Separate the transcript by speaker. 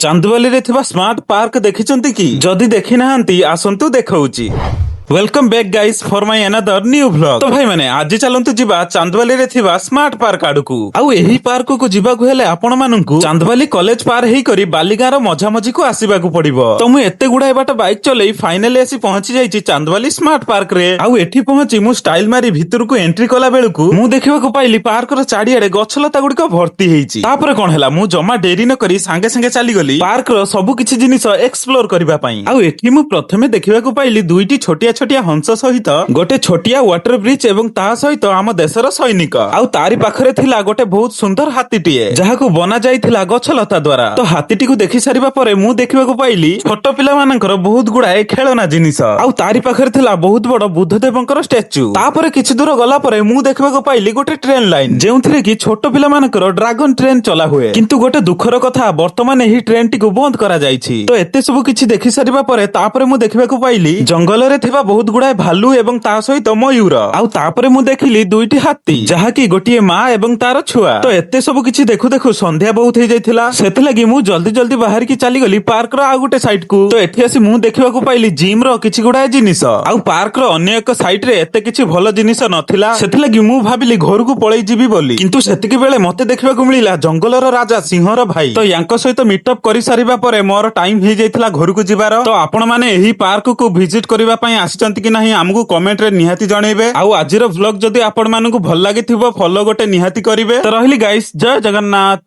Speaker 1: ଚାନ୍ଦବାଲିରେ ଥିବା smart park ଦେଖିଛନ୍ତି କି? ଯଦି ଦେଖିନାହାନ୍ତି, ଆସନ୍ତୁ ଦେଖଉଛି। Welcome back, guys, for my another new vlog. ତ ଭାଇମାନେ, ଆଜି ଚାଲନ୍ତୁ ଯିବା ଚାନ୍ଦବାଲିରେ ଥିବା ସ୍ମାର୍ଟ ପାର୍କ ଆଡକୁ। ଆଉ ଏହି ପାର୍କକୁ ଯିବାକୁ ହେଲେ ଆପଣ ମାନଙ୍କୁ ଚାନ୍ଦବାଲି କଲେଜ ପାର ହେଇକରି ବାଲିଗାଁର ମଝାମଝିକୁ ଆସିବାକୁ ପଡିବ। ତ ମୁଁ ଏତେ ଗୁଡାଏ ବାଟ ବାଇକ୍ ଚଲେଇ ଫାଇନାଲି ଆସି ପହଞ୍ଚି ଯାଇଛି ଚାନ୍ଦବାଲି ସ୍ମାର୍ଟ ପାର୍କରେ। ଆଉ ଏଠି ପହଞ୍ଚି ମୁଁ ଷ୍ଟାଇଲ ମାରି ଭିତରକୁ ଏଣ୍ଟ୍ରି କଲା ବେଳକୁ ମୁଁ ଦେଖିବାକୁ ପାଇଲି ପାର୍କର ଚାରିଆଡେ ଗଛଲତା ଗୁଡିକ ଭର୍ତ୍ତି ହେଇଛି। ତାପରେ କଣ ହେଲା, ମୁଁ ଜମା ଡେରି ନ କରି ସାଙ୍ଗେ ସାଙ୍ଗେ ଚାଲିଗଲି ପାର୍କର ସବୁ କିଛି ଜିନିଷ ଏକ୍ସପ୍ଲୋର କରିବା ପାଇଁ। ଆଉ ଏଠି ମୁଁ ପ୍ରଥମେ ଦେଖିବାକୁ ପାଇଲି ଦୁଇଟି ଛୋଟିଆ ଛୋଟିଆ ହଂସ ସହିତ ଗୋଟେ ଛୋଟିଆ ୱାଟର ବ୍ରିଜ ଏବଂ ତା ସହିତ ଆମ ଦେଶର ସୈନିକ। ଆଉ ତାରି ପାଖରେ ଥିଲା ଗୋଟେ ବହୁତ ସୁନ୍ଦର ହାତୀଟିଏ, ଯାହାକୁ ବନା ଯାଇଥିଲା ଗଛଲତା ଦ୍ଵାରା। ତ ହାତୀଟିକୁ ଦେଖି ସାରିବା ପରେ ମୁଁ ଦେଖିବାକୁ ପାଇଲି ଛୋଟ ପିଲାମାନଙ୍କର ବହୁତ ଗୁଡାଏ ଖେଳନା ଜିନିଷ। ଆଉ ତାରି ପାଖରେ ଥିଲା ବହୁତ ବଡ ବୁଦ୍ଧଦେବଙ୍କର ଷ୍ଟାଚ୍ୟୁ। ତାପରେ କିଛି ଦୂର ଗଲା ପରେ ମୁଁ ଦେଖିବାକୁ ପାଇଲି ଗୋଟେ ଟ୍ରେନ ଲାଇନ, ଯେଉଁଥିରେ କି ଛୋଟ ପିଲାମାନଙ୍କର ଡ୍ରାଗନ ଟ୍ରେନ ଚଲା ହୁଏ। କିନ୍ତୁ ଗୋଟେ ଦୁଃଖର କଥା, ବର୍ତ୍ତମାନ ଏହି ଟ୍ରେନଟିକୁ ବନ୍ଦ କରାଯାଇଛି। ତ ଏତେ ସବୁ କିଛି ଦେଖି ସାରିବା ପରେ ତାପରେ ମୁଁ ଦେଖିବାକୁ ପାଇଲି ଜଙ୍ଗଲରେ ଥିବା ବହୁତ ଗୁଡାଏ ଭାଲୁ ଏବଂ ତା ସହିତ ମୟୂର। ଆଉ ତାପରେ ମୁଁ ଦେଖିଲି ଦୁଇଟି ହାତୀ, ଯାହାକି ଗୋଟିଏ ମା ଏବଂ ତାର ଛୁଆ। ତ ଏତେ ସବୁ କିଛି ଦେଖୁ ଦେଖୁ ସନ୍ଧ୍ୟା ବହୁତ ହେଇଯାଇଥିଲା। ସେଥିଲାଗି ମୁଁ ଜଲ୍ଦି ଜଲ୍ଦି ବାହାରିକି ଚାଲିଗଲି ପାର୍କର ଆଉ ଗୋଟେ ସାଇଡ କୁ। ତ ଏଠି ଆସି ମୁଁ ଦେଖିବାକୁ ପାଇଲି ଜିମ୍ ର କିଛି ଗୁଡାଏ ଜିନିଷ। ଆଉ ପାର୍କର ଅନ୍ୟ ଏକ ସାଇଡ ରେ ଏତେ କିଛି ଭଲ ଜିନିଷ ନଥିଲା। ସେଥିଲାଗି ମୁଁ ଭାବିଲି ଘରକୁ ପଳେଇ ଯିବି ବୋଲି। କିନ୍ତୁ ସେତିକି ବେଳେ ମତେ ଦେଖିବାକୁ ମିଳିଲା ଜଙ୍ଗଲର ରାଜା ସିଂହର ଭାଇ। ତ ୟାଙ୍କ ସହିତ ମିଟଅପ୍ କରିସାରିବା ପରେ ମୋର ଟାଇମ ହେଇଯାଇଥିଲା ଘରକୁ ଯିବାର। ତ ଆପଣ ମାନେ ଏହି ପାର୍କକୁ ଭିଜିଟ କରିବା ପାଇଁ ଆସିଛନ୍ତି କି ନାହିଁ, ଆମକୁ କମେଣ୍ଟ ରେ ନିହାତି ଜଣେଇବେ। ଆଉ ଆଜିର ଭ୍ଲଗ ଯଦି ଆପଣ ମାନଙ୍କୁ ଭଲ ଲାଗିଥିବ, ଫଲୋ ଗୋଟେ ନିହାତି କରିବେ। ତ ରହିଲି ଗାଇସ୍, ଜୟ ଜଗନ୍ନାଥ।